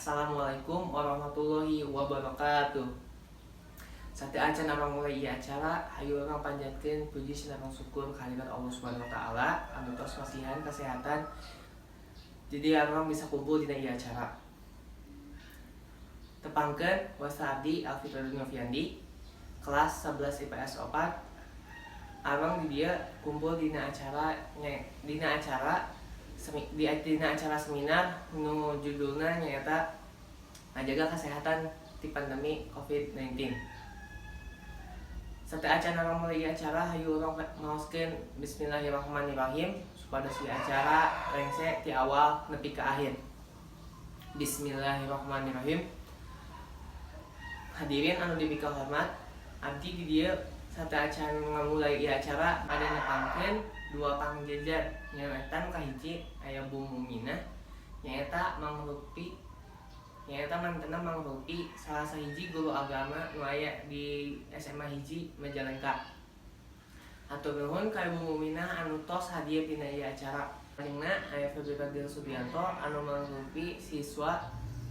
Assalamualaikum warahmatullahi wabarakatuh. Sateuacan urang mulai ieu acara, hayu urang panjatkeun puji sareng syukur kehadirat Allah Subhanahu wa Taala anu tos masihan kesehatan, jadi urang bisa kumpul dina ieu acara. Tepangkeun, wasta abdi Alfitri Noviandi, kelas 11 IPS 4. Urang di dieu kumpul dina acara dina acara dina acara seminar nu judulna nyaeta ngajaga kesehatan di pandemi COVID-19. Sateuacan urang mulai acara, hayu urang maoskeun bismillahirrahmanirrahim supaya si acara rengse ti awal nepi ka akhir. Bismillahirrahmanirrahim. Hadirin anu dipika hormat, abdi di dieu sateuacan ngamulai ieu acara bade nepangkeun dua pangjejer. Nyaeta nu kahiji aya Bu Muminah, nyaeta mangrupi nyaeta mantenna mangrupi salah sahiji guru agama nu aya di SMA 1 Majalengka. Hatur nuhun ka Ibu Muminah anu tos hadir dina ieu acara. Salajengna aya Febri Fadil Subianto anu mangrupi siswa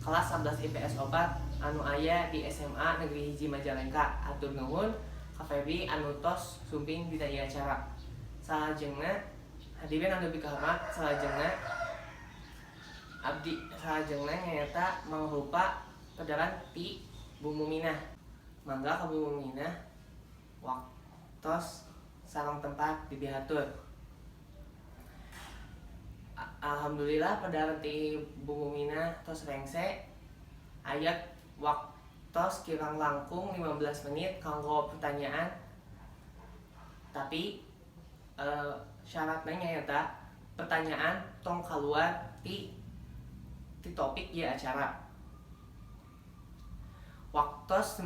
kelas 11 IPS 4 anu aya di SMA Negeri 1 Majalengka. Hatur nuhun ka Febri anu tos sumping dina ieu acara. Salajengna, hadirin anu dipikahormat, salajengna abdi salajengna nyaeta mangrupa pedaran ti Bu Muminah. Mangga ka Bu Muminah, waktos sareng tempat dipihatur. Alhamdulillah, pedaran ti Bu Muminah tos rengse. Aya waktos kirang langkung 15 menit kanggo pertanyaan, tapi syaratnya nyaeta pertanyaan tong keluar ti ti topik ieu acara. Waktos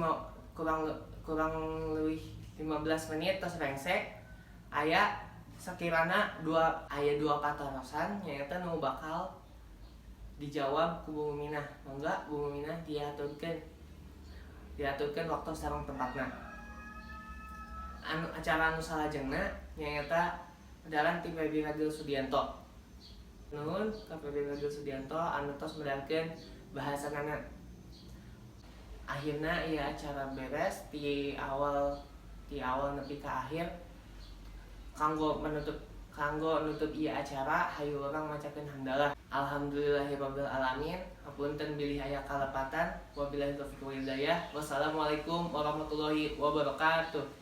kurang kurang lebih 15 menit tos rengse, aya sekirana dua aya dua patarosan nyaeta nu bakal dijawab ku Bu Muminah. Mangga, Bu Muminah, diaturkeun diaturkeun waktu sareng tempatna. Anu acara anu salajengna nyaeta pedaran ti Febri Ragil Sudianto. Nuhun ka Febri Ragil Sudianto anu tos medarkeun bahasanana. Akhirna ieu acara beres ti awal nepi ka akhir. Kanggo nutup ieu acara, hayu urang macakeun hamdalah. Alhamdulillahirabbil alamin. Hapunten bilih aya kalepatan. Wabillahi taufiq wal hidayah. Wassalamualaikum warahmatullahi wabarakatuh.